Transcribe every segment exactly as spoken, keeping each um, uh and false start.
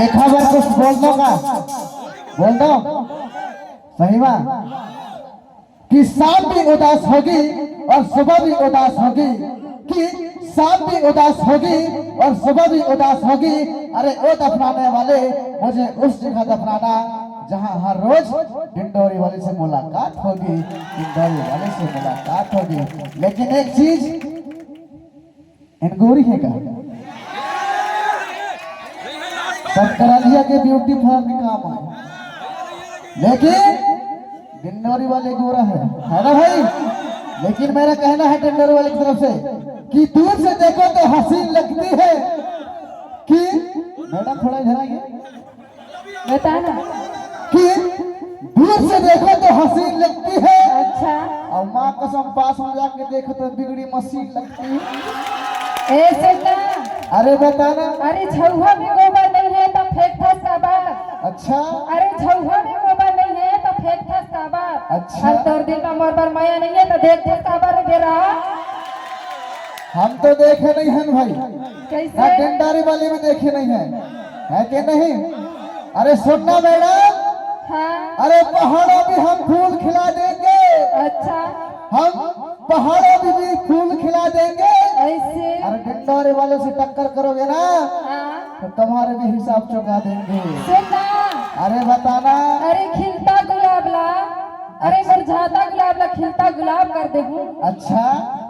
एक बार कुछ बोल दो का, बोल दो सही बात कि शाम भी उदास होगी और सुबह भी उदास होगी, कि शाम भी उदास होगी और सुबह भी उदास होगी। अरे ओ दफनाने वाले, मुझे उस जगह दफनाना जहां हर रोज डिंडोरी वाले से मुलाकात होगी, डिंडोरी वाले से मुलाकात होगी। लेकिन एक चीज, एन गोरी हे का? सब करलिया के ब्यूटी पार्लर के काम आय, लेकिन डिंडोरी वाले गोरा है, है ना भाई? लेकिन मेरा कहना है डिंडोरी वाले की तरफ से कि दूर से देखो तो हसीन लगती है, कि मैडम थोड़ा इधर आइए, बता ना। कि दूर से देखो तो हसीन लगती है, अच्छा। और माँ कसम पास में जाके देखो तो बिगड़ी मशीन लगती है। ऐसे ना। अरे बता ना। अरे झउहा में गोबर नहीं है तो फेंकथस काबर? अच्छा। अरे झउहा में गोबर नहीं है तो फेंकथस काबर? अच्छा। अउ तोर दिल में मोर बर मया नहीं है तो देखथस काबर रे बेरा? हम तो देखे नहीं हन भाई। कैसे? ना डिंडोरी वाले भी देखे नहीं है, है कि नहीं? अरे सुनना मैडम, हाँ। अरे पहाड़ों भी हम फूल खिला देंगे। अच्छा। हम पहाड़ों भी, भी फूल खिला देंगे। ऐसे? अरे डिंडोरी वाले से टक्कर करोगे ना, हाँ। तो तुम्हारे भी हिसाब चुका देंगे। सुनना। अरे बताना। अरे खिलता गुलाब ला, अरे मुरझाता गुलाब ला खिलता गुलाब कर देहूं। अच्छा।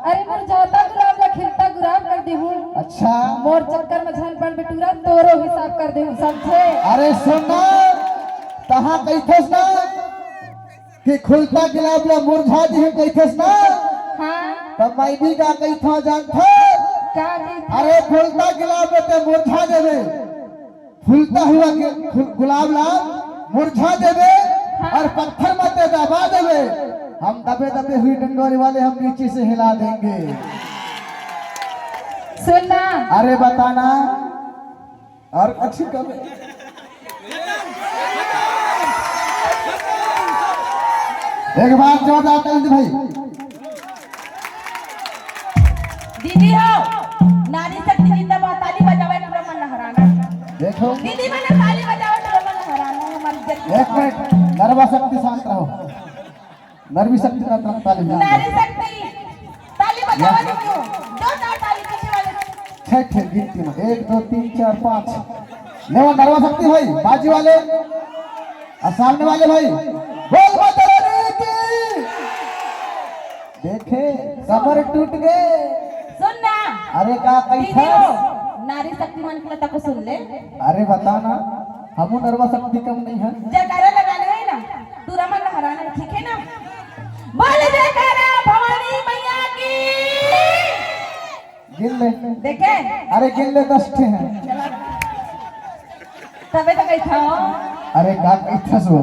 अरे मुरझाता गुलाब ला खिलता गुलाब कर देहूं। अच्छा। मोर चक्कर में झन पड़ बेटूरा, तोरो हिसाब कर देहूं, समझे? अरे सुनना, तहां कहिथस ना कि खुलता गुलाब ला मुरझा देहूं कहिथस ना, हाँ। त मैं भी का कहिथंव जानथस? का कहिथस? अरे खुलता गुलाब ला ते मुरझा देबे, फूलता हुआ गु-, गु-, गुलाब ला मुरझा देबे, हाँ। और पत्थर में ते दबा देबे, हम दबे दबे हुई डिंडोरी वाले हम नीचे से हिला देंगे। सुनना। अरे बताना। और अच्छी कम। एक बार जोरदार ताली दे भाई। दीदी हो, नारी शक्ति जिंदाबाद, ताली बजावे पूरा मन लहराना। देखो। दीदी मन ताली बजावे पूरा मन लहराना, हमारी इज्जत। एक मिनट, नरवा शक्ति शांत रहो। नरवी शक्ति ना तरफ ताली बजाओ। नारी शक्ति, ताली बजाओ, दो चार ताली पीछे वाले। छह ठे गिनती में, एक, दो, तीन, चार, पाँच। ले वो नरवा शक्ति भाई, बाजू वाले और सामने वाले भाई, बोल माता रानी की। देखे, कमर टूट गए। सुन ना। अरे का कही दीदी था? हो, नारी शक्ति मन के लता को सुन ले। अरे बता ना, हमू नरवा शक्ति कम नहीं है। जयकारा लगा ले ना, टूरा मन लहराना है, ठीक है ना? बोल जयकारा भवानी मैया की। गिन ले। देखे? अरे गिन ले, दस ठे हैं। तबे तो कही था। अरे का कही था सो?